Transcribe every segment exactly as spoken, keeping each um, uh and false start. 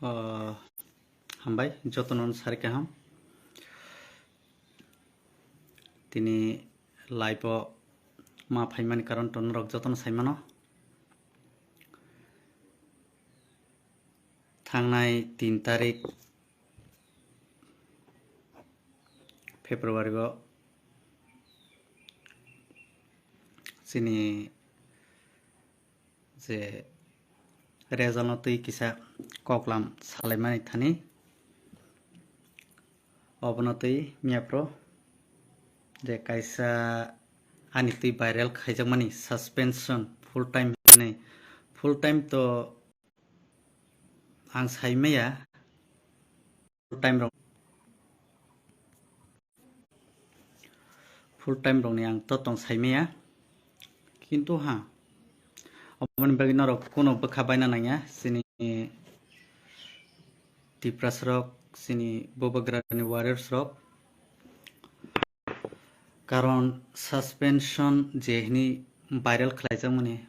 O, hambai, jotono sari kaham. Tini live o ma phaimani karon to norok jotono saimano. Thangnai tin tarik February o chini je result no twi kisa koklam salaimani thani, obono twi miya pro je kaisa ani twi viral khaijakmani suspension full time hinwi. Full time to ang saimaya, full time rok full time rokni ang to tong saimaya, kintu ha, oboni bagwi norok kuno bwkha baina nangya chini Tiprasrok, chini Bubagrani warriors rok. Karon suspension je hini viral khlaijak mani,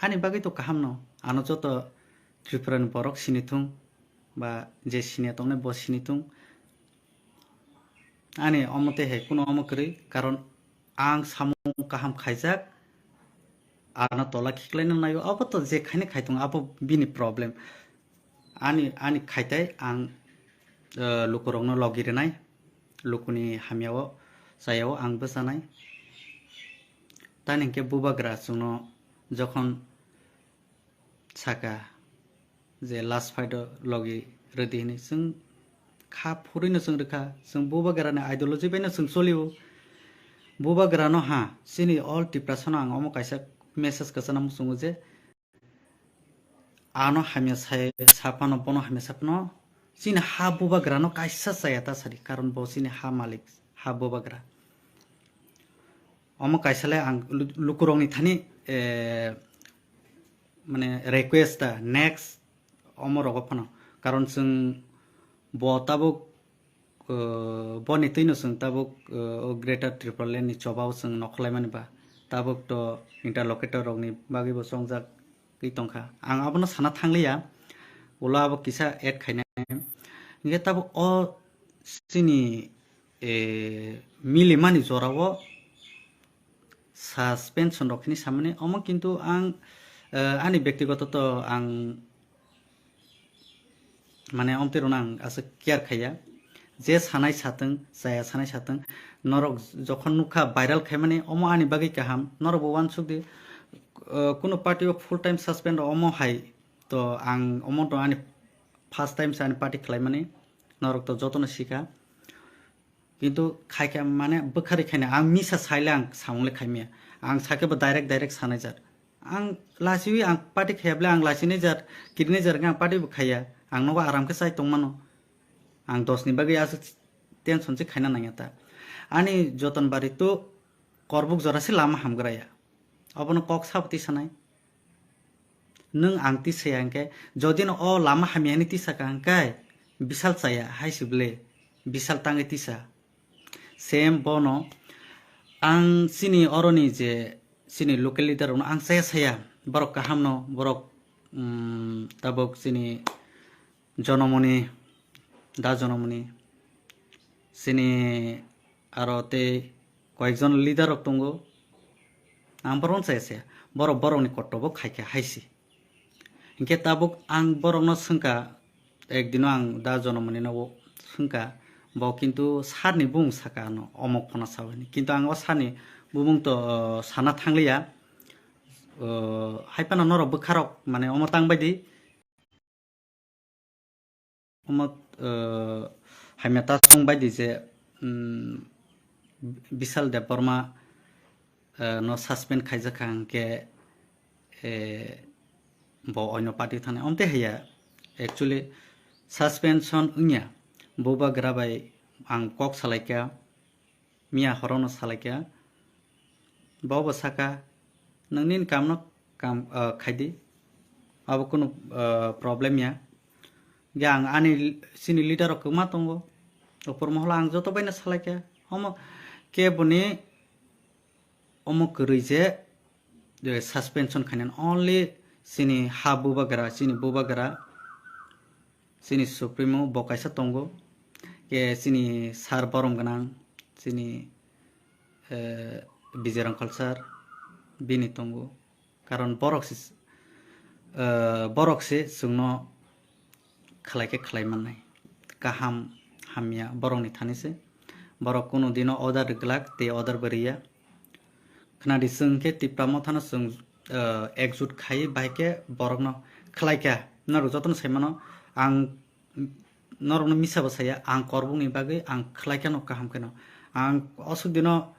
ani bagwi to kaham no, ano joto Tripura ni borok sini thung ba je sini tongnai bo sini thung. Ani omo tei hai kuno omo kwrwi, karon ang samung kaham khaijak, ano tola khiklaina naio, abo to je khaini khai tongo, abo bini problem. Ani, ani khaitai ang, eh, lukurokno logi rwnai, lukuni hamyao, chayao ang bwchanai. Tani hinkhe Bubagra chwngno jokhon saka je last fight o logi rwdi hinwi, chwng kha phurwino chwng rwkha, chwng Bubagrani ideology baino chwng cholio. Bubagrano ha, chini all Tiprasano ang omo kaisa message kwchana muchungo je, ano hamya sai saphano, bono hamya saphano, chini ha Bubagrano kaisa chaya ta sadi, karon bo chini ha malik, ha Bubagra. Omo kaisa le ang lu-, lukurokni thani, eh, mane request ta next omo rogo phano, karon chwng bo tabuk, eh, boni twino chwng tabuk, eh, o Greater Tipraland ni chobao chwng nokhorlaimani ba, tabuk to interlocutor rokni bagwi bo chongjak twi tongkha. Ang abono sana thangliya, ulo abo kisa add khainai. Hinkhe tabuk o chini, eh, milimani jorao suspension rok hinwi samani omo, kintu ang, eh, ani bektigoto to ang mane omtwi rwno ang aswk care khaiya. Je sanai satwng, chaya sanai satwng, norok jokhon nukha viral khaimani, omo ani bagwi kaham, norok bo uansuk di, eh, kunu party o full time suspend omo hai to ang omo to ani first time se ani party khlaimani, norok to jotono sikha. Kintu khaikha mane bwkharwi khaina ang misa saile ang samung le khaimaya. Ang sakhe bo direct direct sanai jar. Ang lasiwi ang party khaya bwle ang lasinai jar, kirinai jar ang party bo khaya. Ang nogo aram khe chai tongmano. Ang dos ni bagwi aswk tension se khaina nangya ta. Ani joton bari to korbuk jora se lama hamgraya. Obono kok sabo tisanai. Nwng ang tisaya hinkhe, jodi no o lama hamya hinwi tisaka hinkhe, bisal chaya hai se bwle, bisal tangwi tisa. Same bono ang chini oroni je chini local leader rokno ang chaya saya, borok kaham no, borok, um, tabuk chini Jonomoni, Da Jonomoni, chini aro tei koyekjon leader rok tongo. Ang borokno chaya saya, borok borokni kotobo khaikha hai se. Hinkhe tabuk ang borokno swngkha, ekdino ang Da Jonomoni no swngkha, bo kintu sir ni bumung saka ano, omok phano sao hinwi. Kintu ang o sir ni bumung to, uh, sana thangliya, uh, hai phano norok bwkharok mane omo tang bai di. Omo, eh, hamya ta chwng bai di je, mm, Bishal Debbarma, eh, no suspend khaijak kha hinkhe, eh, bo oino party thani. Omte haiya, actually suspension wngya. Bubagra bai ang kok salaikha. Miya horono salaikha, bo bo saka, "Nwng nini kamno kam, ah, khaidi, abo kunu, ah, problem ya." Ge ang ani chini leader rok kwma tongo, upor moholo ang joto baino salaikha, omo keboni omo kwrwi je, je suspension khainani only chini ha bubagra, chini bubagra, chini supremo bo kaisa tongo, ke chini sir borom gwnang, chini eh, Bijay Rangkhal sir bini tongo. Karon borok se, eh, borok se chwngno khlai khe khlai mannai. Kaham hamya borokni thani se. Borok kunu dino order rwglak tei order bo rwya. Khnadi chwng khe Tipra Mothano chwng, eh, ekjut khai bai khe borokno khlai kha. Norok jotono sai mano, ang norokno misa bo saya, ang korbokni bagwi ang khlai kheno kaham kheno. Ang osuk dino